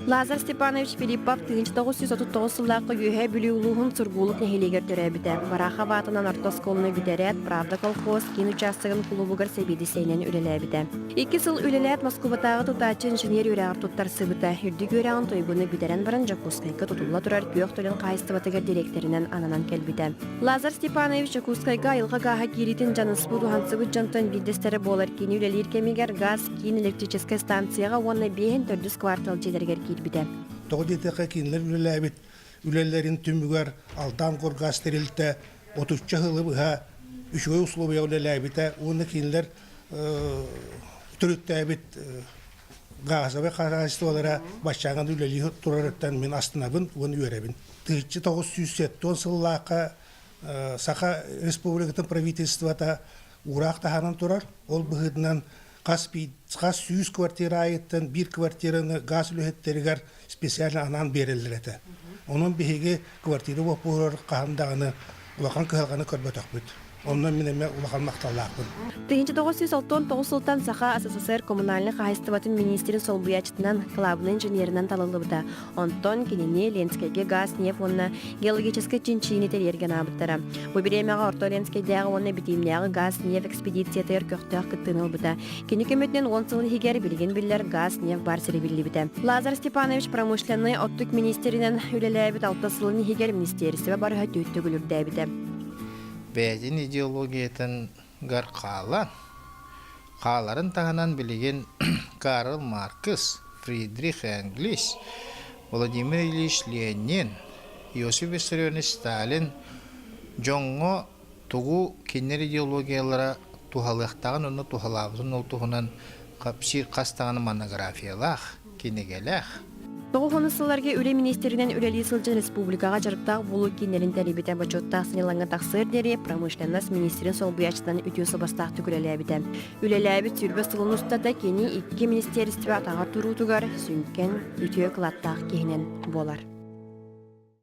Лазарь Степанович Филиппов 1939 сыллаахха Үөһээ Бүлүү улууһун Сургуулук нэһилиэгэр төрөөбүтэ. Барахов аатынан орто оскуоланы бүтэрээт, Правда колхоз киин учаастагын кулуубугар сэбиэдиссэйинэн үлэлээбитэ. Икки сыл үлэлээт, Москубатааҕы тутааччы инженер үөрэҕэр туттарсыбыта. Үрдүк үөрэҕин туйгуну бүтэрэн баран Дьокуускайга тутулла турар күөх төлөн хаһаайыстыбатыгар дириэктэринэн ананан кэлбитэ. Лазарь Степанович Дьокуускайга айылҕа гааһа киириитин дьаныспыт уһансыбыт дьонтон биирдэстэрэ буолар. Кини үлэлиир кэмигэр гаас киин электрическэй станцияҕа уонна биэһин төрдүс квартал дьиэлэригэр киирбитэ. Тоҕо диэтэххэ, кинилэр үлэлээбит үлэлэрин түмүгэр Алдан Горгаз тэрилтэ отучча сылы быһа үчүгэй условияҕа үлэлээбитэ уонна кинилэр төрүттээбит газовай хаһаайыстыбалара баччааҥҥа үлэлии турарыттан мин астынабын уонна үөрэбин. 1970 сыллаахха Саха Республикатын правительствота уураах таһааран турар. Ол быһыытынан хас, хас сүүс квартира айыттан биир квартираны газ үлэһиттэригэр специально анаан биэрэллэр этэ. Онон биһиги квартира боппуруор хаһан даҕаны улахан кыһалҕаны көрбөтөхпүт. Онно мин эмиэ улахан махталлаахпын. 1969 сылтан Саха СССР коммунальнай хаһаайыстыбатын миниистирин солбуйааччытынан, кылаабынай инженеринэн талыллыбыта. Онтон кинини Ленскэйгэ газ, нефть уонна геологическай чинчийиини тэрийэргэ анаабыттара. Бу бириэмэҕэ Орто Ленскэйдээҕи уонна Битиимнээҕи газ, нефть экспедициятыгар көхтөөх кыттыыны ылбыта. Кини көмөтүнэн уон сыл иһигэр билигин биллэр газ, нефть баар сири биллибитэ. Лазарь Степанович промышленнай оттук миниистиринэн үлэлээбит алта сылын иһигэр министиэристибэ барыһа түөрт төгүл үрдээбитэ. Бэйэтин идеологиятын гар хаалан, хааларын таһынан билигин Карл Маркс, Фридрих Энгельс, Владимир Ильич Ленин, Иосиф Виссарионович Сталин дьоҥҥо тугу кинилэр идеологиялара туһалыахтааҕын уонна туһалаабытын ол туһунан хапсиир хас даҕаны монографиялаах, кинигэлээх. Тоҕус уонус сылларга үлэ миниистиринэн үлэлии сылдьан республикаҕа дьарыктаах буолуу кииннэрин тэрийбитэ бочуоттаах сынньалаҥҥа тахсыар диэри промышленность миниистирин солбуйааччытынан үтүө суобастаахтык үлэлээбитэ. Үлэлээбит сүүрбэ сылын устата кини икки министиэристибэ атаҕар туруутугар сүҥкэн үтүө кылааттаах киһинэн буолар.